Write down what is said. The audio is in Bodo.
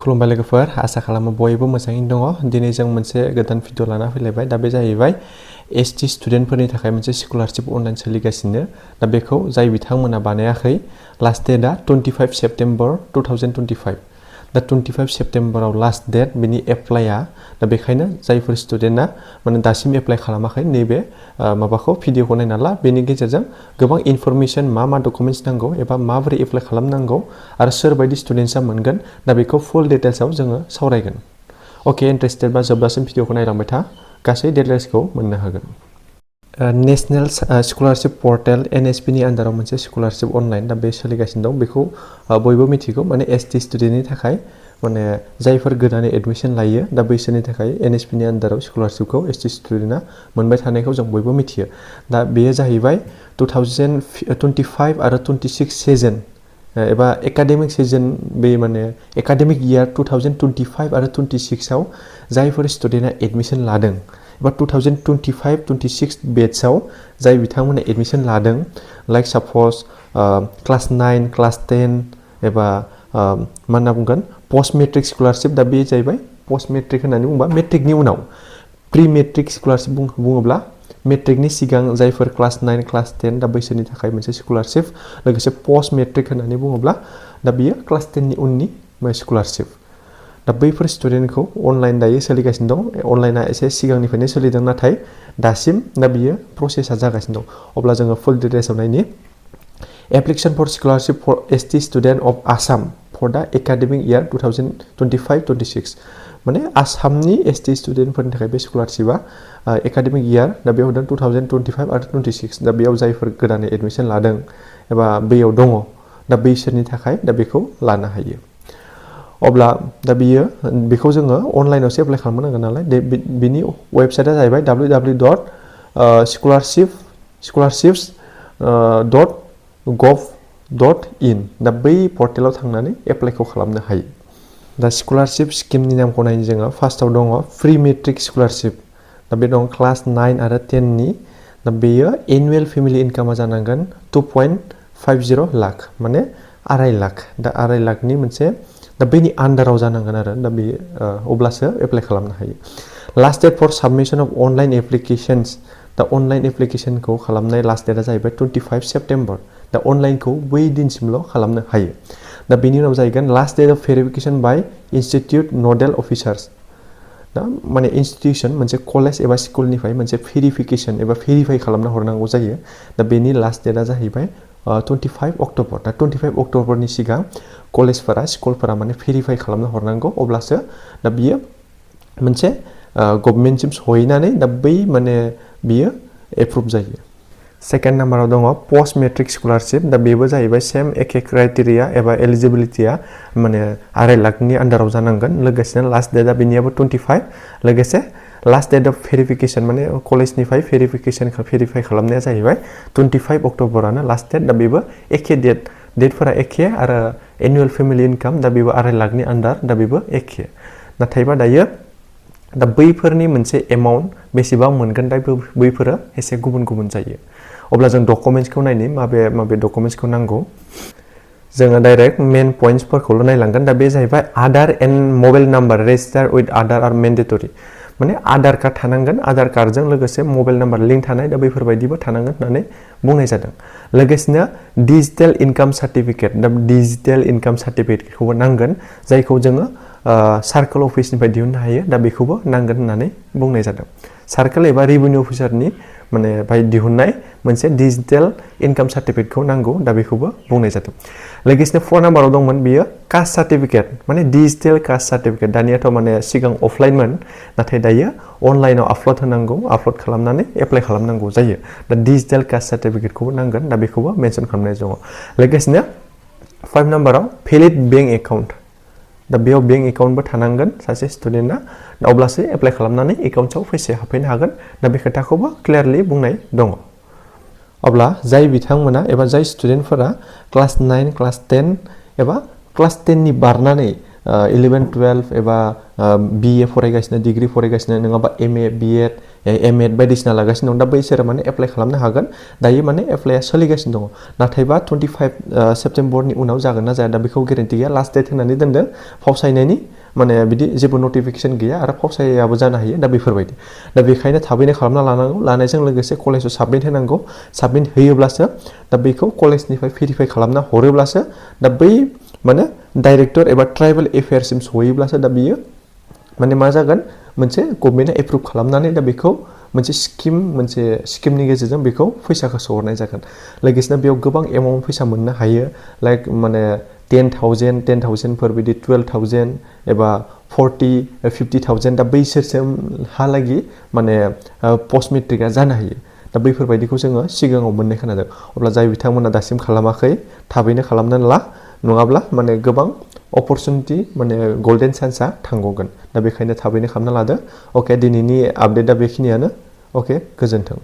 खुलुमबाय लोगोफोर आसा खालामो बयबो मोजाङैनो दङ दिनै जों मोनसे गोदान भिडिअ लाना फैलायबाय दा बे जाहैबाय एसटी स्टुडेन्टफोरनि थाखाय मोनसे स्कलारशिप अनलाइन सोलिगासिनो दा बेखौ जाय बिथांमोना बानायाखै लास्ट डेटआ 25 सेप्टेम्बर 2025 दा 25 सेप्टेम्बराव लास्ट डेट बिनि एप्लाइआ दा बेखायनो जायफोर स्टुडेन्टआ माने दासिम एप्लाइ खालामाखै नैबे माबाखौ भिडिअखौ नायना ला बेनि गेजेरजों गोबां इनफरमेशन मा डकुमेन्ट्स नांगौ एबा माबोरै एप्लाइ खालामनांगौ आरो सोरबायदि स्टुडेन्टसा मोनगोन दा बेखौ फुल डिटेल्सआव जोङो सावरायगोन ओके इन्टारेस्टेड बा जोबजासिम भिडिअखौ नायलांबाय था गासै डिटेल्सखौ मोननो हागोन नेशनेल स्कलारशिप पर्टेल NSP नि आन्दाराव मोनसे स्कलारशिप अनलाइन दा बे सोलिगासिनो दं बेखौ बयबो मिथिगौ माने एसटी स्टुडेन्टनि थाखाय माने जायफोर गोदानै एडमिशन लायो दा बैसोरनि थाखाय NSP नि आन्दाराव स्कलारशिपखौ एसटी स्टुडेन्टआ मोनबाय थानायखौ जों बयबो मिथियो दा बेयो जाहैबाय 2025 आरो 26 सिजन एबा एकाडेमिक सिजन बे माने एकाडेमिक इयार 2025 आरो 26 आव जायफोर स्टुडेन्टआ एडमिशन लादों एबा 2025-26 बेचआव जाय बिथांमोना एडमिशन लादों लाइक सपोज क्लास 9 क्लास 10 एबा मा होनना बुंगोन पोस्ट मेट्रिक स्कलारशिप दा बे जाहैबाय पोस्ट मेट्रिक होननानै बुंबा मेट्रिकनि उनाव प्रि मेट्रिक स्कलारशिप बुङोब्ला मेट्रिकनि सिगां जायफोर क्लास 9 क्लास 10 दा बैसोरनि थाखाय मोनसे स्कलारशिप लोगोसे पोस्ट मेट्रिक होननानै बुङोब्ला दा बियो क्लास 10 नि उननि स्कलारशिप दा बैफोर स्टुडेन्टखौ अनलाइन दायो सोलिगासिनो दं अनलाइना एसे सिगांनिफ्रायनो सोलिदों नाथाय दासिम दा बियो प्रसेसआ जागासिनो दं अब्ला जोङो फुल डिटेल्सआव नायनि application for scholarship for ST student of Assam for the academic year 2025-26 माने आसामनि एसटी स्टुडेन्टफोरनि थाखाय बे स्कलारशिपआ एकाडेमिक इयार दा बेयाव होदों 2025 आरो 26 दा बेयाव जायफोर गोदानै एडमिशन लादों एबा बैयाव दङ दा बैसोरनि थाखाय दा बेखौ लानो हायो अब्ला दा बेखौ जोङो अनलाइनावसो एप्लाइ खालामनांगोन नालाय बिनि वेबसाइटआ जाहैबाय www.scholarships.gov.in दा बै पर्टेलाव थांनानै एप्लाइखौ खालामनो हायो दा स्कलारशिप स्किमनि नामखौ नायनो जोङो फार्स्टआव दङ प्रि मेट्रिक स्कलारशिप दा बे दं क्लास 9 आरो 10 नि दा बेयो एनुवेल फेमिलि इनकामा जानांगोन 2.50 लाख माने 2.5 लाख दा 2.5 लाखनि मोनसे दा बेनि आन्दाराव जानांगोन आरो दा बे अब्लासो एप्लाइ खालामनो हायो last date for submission of online applications दा अनलाइन एप्लिकेशनखौ खालामनाय लास्ट डेटआ जाहैबाय 25 सेप्टेम्बर दा अनलाइनखौ बै दिनसिमल' खालामनो हायो दा बेनि उनाव जाहैगोन last date of verification by institute nodal officers दा माने इनस्टिट्यूशन मोनसे कलेज एबा स्कुलनिफ्राय मोनसे भेरिफिकेशन एबा भेरिफाइ खालामना हरनांगौ जायो दा बेनि लास्ट डेटआ जाहैबाय 25 अक्ट'बर दा 25 अक्ट'बरनि सिगां कलेजफोरा स्कुलफोरा माने भेरिफाइ खालामना हरनांगौ अब्लासो दा बियो मोनसे गभर्नमेन्टसिम सहैनानै दा बै माने बियो एप्रुभ जायो सेकेन्ड नाम्बाराव दङ पोस्ट मेट्रिक स्कलारशिप दा बेबो जाहैबाय सेम एखे क्राइटेरिया एबा एलिजिबिलिटिया माने 2.5 लाखनि आन्दाराव जानांगोन लोगोसेनो लास्ट डेटआ बेनियाबो 25 लोगोसे लास्ट डेट अफ भेरिफिकेशन माने कलेजनिफ्राय भेरिफाइ खालामनाया जाहैबाय 25 अक्ट'बरानो लास्ट डेट दा बेबो एखे डेटफोरा एखे आरो एनुवेल फेमिलि इनकाम दा बेबो 2.5 लाखनि आन्दार दा बेबो एखे नाथायबा दायो दा बैफोरनि मोनसे एमाउन्ट बेसेबां मोनगोन दा बैफोरो एसे गुबुन गुबुन जायो अब्ला जों डकुमेन्ट्सखौ नायनि माबे डकुमेन्ट्सखौ नांगौ जोङो डाइरेक्ट मेन पइन्ट्सफोरखौल' नायलांगोन दा बे जाहैबाय Aadhaar and mobile number register with Aadhaar are mandatory माने आधार कार्ड थानांगोन आधार कार्डजों लोगोसे मबाइल नाम्बार लिंक थानाय दा बैफोरबायदिबो थानांगोन होननानै बुंनाय जादों लोगोसेनो डिजिटेल इनकाम सार्टिफिकेट दा डिजिटेल इनकाम सार्टिफिकेटखौबो नांगोन जायखौ जोङो सार्कोल अफिसनिफ्राय दिहुननो हायो दा बेखौबो नांगोन होननानै बुंनाय जादों सार्कोल एबा रेभिनिउ अफिसारनि माने बाय दिहुननाय मोनसे डिजिटेल इनकाम सार्टिफिकेटखौ नांगौ दा बेखौबो बुंनाय जादों लोगोसेनो 4 नाम्बाराव दंमोन बियो कास्ट सार्टिफिकेट माने डिजिटेल कास्ट सार्टिफिकेट दानियाथ' माने सिगां अफलाइनमोन नाथाय दायो अनलाइनाव आपल'ड होनांगौ आपल'ड खालामनानै एप्लाइ खालामनांगौ जायो दा डिजिटेल कास्ट सार्टिफिकेटखौबो नांगोन दा बेखौबो मेनसन खालामनाय दङ लोगोसेनो 5 नाम्बाराव भेलिड बेंक एकाउन्ट दा बेयाव बेंक एकाउन्टबो थानांगोन सासे स्टुडेन्टआ दा अब्लासो एप्लाइ खालामनानै एकाउन्टआव फैसा हाबफैनो हागोन दा बे खोथाखौबो क्लियारलि बुंनाय दङ अब्ला जाय बिथांमोना एबा जाय स्टुडेन्टफोरा क्लास 9 क्लास 10 एबा क्लास 10 नि बारनानै 11 12 एबा BA फरायगासिनो डिग्री फरायगासिनो नङाबा MA BEd एमएड बायदिसिना लागासिनो दं दा बैसोरो माने एप्लाइ खालामनो हागोन दायो माने एप्लाइआ सोलिगासिनो दङ नाथायबा 25 सेप्टेम्बरनि उनाव जागोन ना जाया दा बेखौ गेरेन्टि गैया लास्ट डेट होनानै दोनदों फावसायनायनि माने बिदि जेबो नटिफिकेशन गैया आरो फावसायाबो जानो हायो दा बेफोरबायदि दा बेखायनो थाबैनो खालामना लानांगौ लानायजों लोगोसे कलेजाव साबमिट होनांगौ साबमिट होयोब्लासो दा बेखौ कलेजनिफ्राय भेरिफाइ खालामना हरोब्लासो दा बै माने डाइरेक्टर एबा ट्राइबेल एफेयार्ससिम सहैब्लासो दा बियो माने मा जागोन मोनसे गभर्नमेन्टआ एप्रुभ खालामनानै दा बेखौ मोनसे स्किमनि गेजेरजों बेखौ फैसाखौ सोहरनाय जागोन लोगोसेनो बेयाव गोबां एमाउन्ट फैसा मोननो हायो लाइक माने 10,000 फोर बिदि 12,000 एबा 40-50,000 दा बैसोरसिमहालागि माने पस्ट मेट्रिकआ जानो हायो दा बैफोरबायदिखौ जोङो सिगाङाव मोननाय खोनादों अब्ला जाय बिथांमोना दासिम खालामाखै थाबैनो खालामनानै ला नङाब्ला माने गोबां अपरचुनिटि माने गोल्डेन चान्सआ थांग'गोन दा बेखायनो थाबैनो खालामना लादो अके दिनैनि आपडेटआ बेखिनियानो अके गोजोन्थों